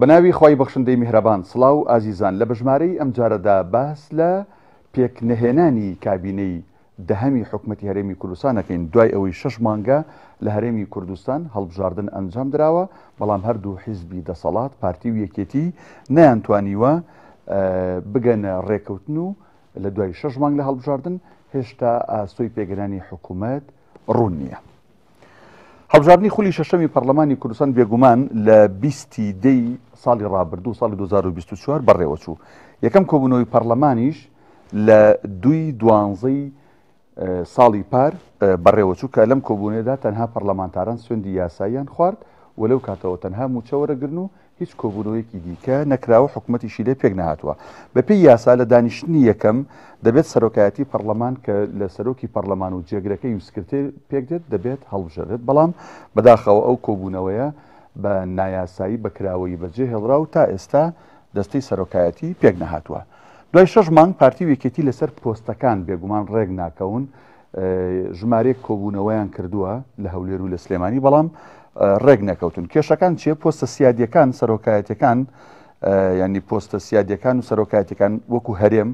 بەناوی خوای بەخشندەی میهرەبان سڵاو ئازیزان لە بەژمارەی ئەمجارەدا باس لە پێکنەهێنانی کابینەی دەهەمی حکومەتی هەرێمی کوردستان ئەکەین دوای ئەوەی شەش مانگە لە هەرێمی کوردستان هەڵبژاردن ئەنجام دراوە بەڵام هەردوو حیزبی دەسەڵات پارتی و یەکێتی نەیانتوانیوە بگەنە ڕێکەوتن و لە دوای شەش مانگ لە هەڵبژاردن هێشتا ئاسۆی پێگەرانی حکوومەت ڕوون نییە. هەڵبژاردنی خولی شەشەمی پەرلەمانی کوردستان بێگومان لە بیستی دەی ساڵی ڕابردوو ساڵی 2024 بەڕێوەچوو. یەکەم کۆبوونەوەی پەرلەمانیش لە دووی دوانزەی ساڵی پار بەڕێوەچوو کە لەم کۆبوونەوەدا تەنها پەرلەمانتاران سوێندی یاساییان خوارد و لەو کاتەوە تەنها مووچە وەرەگرن و هیچ کۆبوونەوەیەکی دیکە نەکراوە حکومەتیشی لێ پێک نەهاتووە. بەپێی یاسا لە دانیشتنی یەکەم دەبێت سەرۆکایەتی پەڕلەمان کە لە سەرۆکی پەڕلەمان و جێگرەکەی و سکرتێر پێکدێت دەبێت هەڵبژێرێت بەڵام بەداخەوە ئەو کۆبوونەوەیە بە نایاسایی بە کراوەیی بەجێ هێڵرا و تا ئێستا دەستەی سەرۆکایەتی پێک نەهاتووە. دوای شەش مانگ پارتی و یەکێتی لەسەر پۆستەکان بێگومان ڕێک ناکەون ژمارەیەک کۆبوونەوەیان کردووە لە هەولێر و لە سلێمانی بەڵام ڕێک نەکەوتون کێشەکان چیە پۆستە سیادیەکان سەرۆکایەتەکان ینی پۆستە سیادیەکان و سەرۆکایەتەکان وەکو هەرێم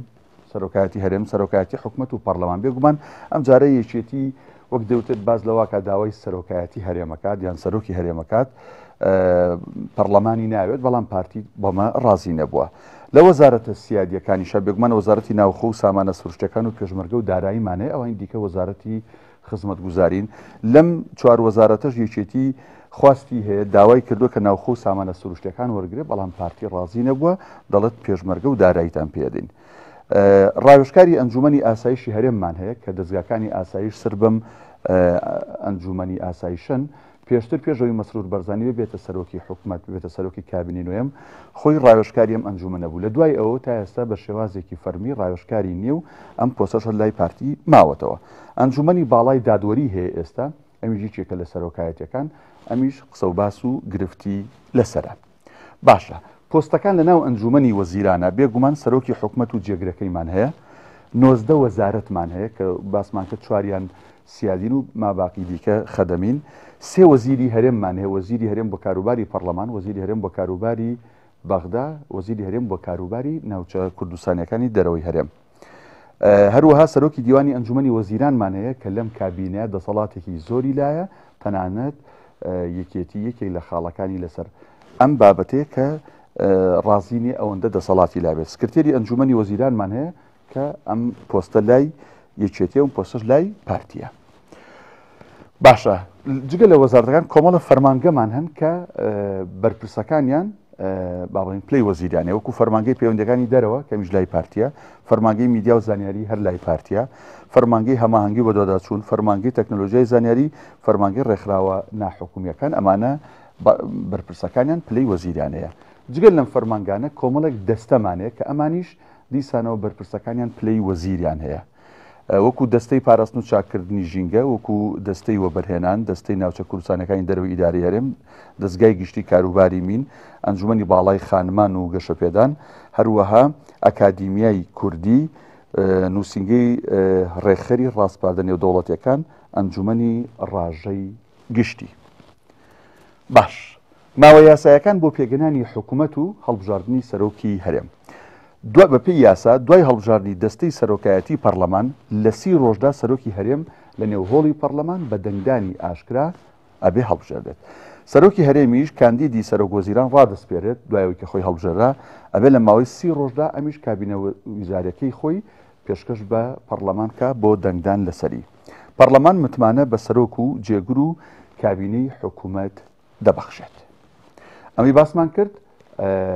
سەرۆکایەتی هەرێم سەرۆکایەتی حکومت و پەرلەمان بێگومان ئەم جارە یەکێتی وەک دەوتێت باز لەواکە داوای سەرۆکایەتی هەرێمەکات یان سەرۆکی هەرێمەکات پەرلەمانی ناوێت بەڵام پارتی بەمە ڕازی نەبووە. لە وەزارەتە سیادیەکانیشا بێگومان وەزارەتی ناوخۆ و سامانە سروشتیەکان و پێشمەرگە و داراییمان هەیە ئەوانی دیکە وەزارەتی خزمەتگوزارین لەم چوار وەزارەتەش یەکێتی خواستی هەیە داوای کردووە کە ناوخۆ و سامانە سروشتیەکان وەرگێ بەڵام پارتی ڕازی نەبووە دەڵێت پێشمەرگە و داراییتان پێدەین. ڕاوێژکاری ئەنجومەنی ئاسایشی هەرێممان هەیە کە دەزگاکانی ئاسایش سەر بەم ئەنجومەنی ئاسایشن پێشتر پێش ئەوەی مەسرور بەرزانی ببێتە سەرۆکی حکومەت، ببێتە سەرۆکی کابینەی نۆیەم، خۆی ڕاوێژکاری ئەم ئەنجومەنە بوو. لە دوای ئەوەوە تا ئێستا بە شێوازێکی فەرمی ڕاوێژکاری نییە و ئەم پۆستەش هەر لای پارتی ماوەتەوە. ئەنجومەنی باڵای دادوەری هەیە ئێستا، ئەمیش یەکێکە لە سەرۆکایەتییەکان، ئەمیش قسەوباس و گرفتی لەسەرە. باشە پۆستەکان لە ناو ئەنجومەنی وەزیرانە، بێ گومان سەرۆکی حکومەت و جێگرەکەیمان هەیە، 19 وەزارەتمان هەیە کە باسمان کرد چواریان سیادین و ماباقی دیکە خەدەمین، سێ وەزیری هەرێممان هەیە، وەزیری هەرێم بۆ کاروباری پەڕلەمان، وەزیری هەرێم بۆ کاروباری بەغدا، وەزیری هەرێم بۆ کاروباری ناوچە کوردستانیەکانی دەرەوەی هەرێم. هەروەها سەرۆکی دیوانی ئەنجومەنی وەزیرانمان هەیە کە لەم کابینەیە دەسەڵاتێکی زۆری لایە، تەنانەت یەکێتی یەکێک لە خاڵەکانی لەسەر ئەم بابەتەیە کە ڕازی نییە ئەوەندە دەسەڵاتی لابێت. سکرتێری ئەنجومەنی وەزیرانمان هەیە کە ئەم پۆستە لای یەکێتیە و پۆستەش لای پارتیە. باشە جگە لە وەزارەتەکان کۆمەڵە فەرمانگەمان هەن کە بەرپرسەکانیان با بڵێین پلەی وەزیریانە وەکو فەرمانگەی پەیوەندەکانی دەرەوە کەمیش لای پارتیە فەرمانگەی میدیا و زانیاری هەر لای پارتیە فەرمانگەی هەماهەنگی بەدواداچوون فەرمانگەی تەکنەلۆژیای زانیاری فەرمانگەی ڕێکخراوە ناحکومیەکان ئەمانە بەرپرسەکانیان پلەی وەزیرانەیە جگەل لەم فەرمانگانە کۆمەڵێک دەستەمانەیە کە ئەمانیش دیسانەوە بەرپرسەکانیان پلەی وەزیریان هەیە وەکو دەستەی پاراستن و چاککردنی ژینگە، وەکو دەستەی وەبەرهێنان، دەستەی ناوچە کوردستانیەکانی دەرەوەی ئیدارەی هەرێم، دەزگای گشتی کاروباری مین، ئەنجومەنی باڵای خانمان و گەشەپێدان، هەروەها ئەکادیمیای کوردی، نووسینگەی ڕێکخەری ڕاسپاردە نێودەوڵەتیەکان، ئەنجومەنی ڕاژەی گشتی. باش ماوە یاسایەکان بۆ پێکهێنانی حکومەت و هەڵبژاردنی سەرۆکی هەرێم. دوا بەپێی یاسا دوای هەڵبژاردنی دەستەی سەرۆکایەتی پەڕلەمان لە سی ڕۆژدا سەرۆکی هەرێم لە نێو هۆڵی پەڕلەمان بە دەنگدانی ئاشکرا ئەبێ هەڵبژێردێت. سەرۆکی هەرێمیش کاندیدی سەرۆک وەزیران ڕادەسپێرێت دوای ئەوەی کە خۆی هەڵبژێرا ئەبێ لە ماوەی سی ڕۆژدا ئەمیش کابینە ویزاریەکەی خۆی پێشکەش بە پەڕلەمان کا بۆ دەنگدان لەسەری. پەڕلەمان متمانە بە سەرۆک و جێگر و کابینەی حکومەت دەبەخشێت. ئەمەی باسمان کرد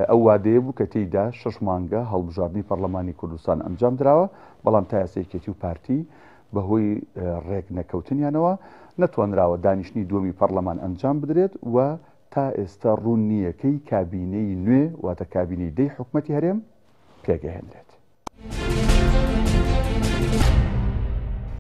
ئەو وادەیە بوو کە تێیدا شەش مانگە هەڵبژاردنی پەڕلەمانی کوردستان ئەنجام دراوە، بەڵام تا ئێستا یەکێتی و پارتی بەهۆی ڕێک نەکەوتنیانەوە نەتوانراوە دانیشتنی دووەمی پەڕلەمان ئەنجام بدرێت و تا ئێستا ڕوون نییە کەی کابینەی نوێ واتە کابینەی دەی حکومەتی هەرێم پێکئەهێنرێت.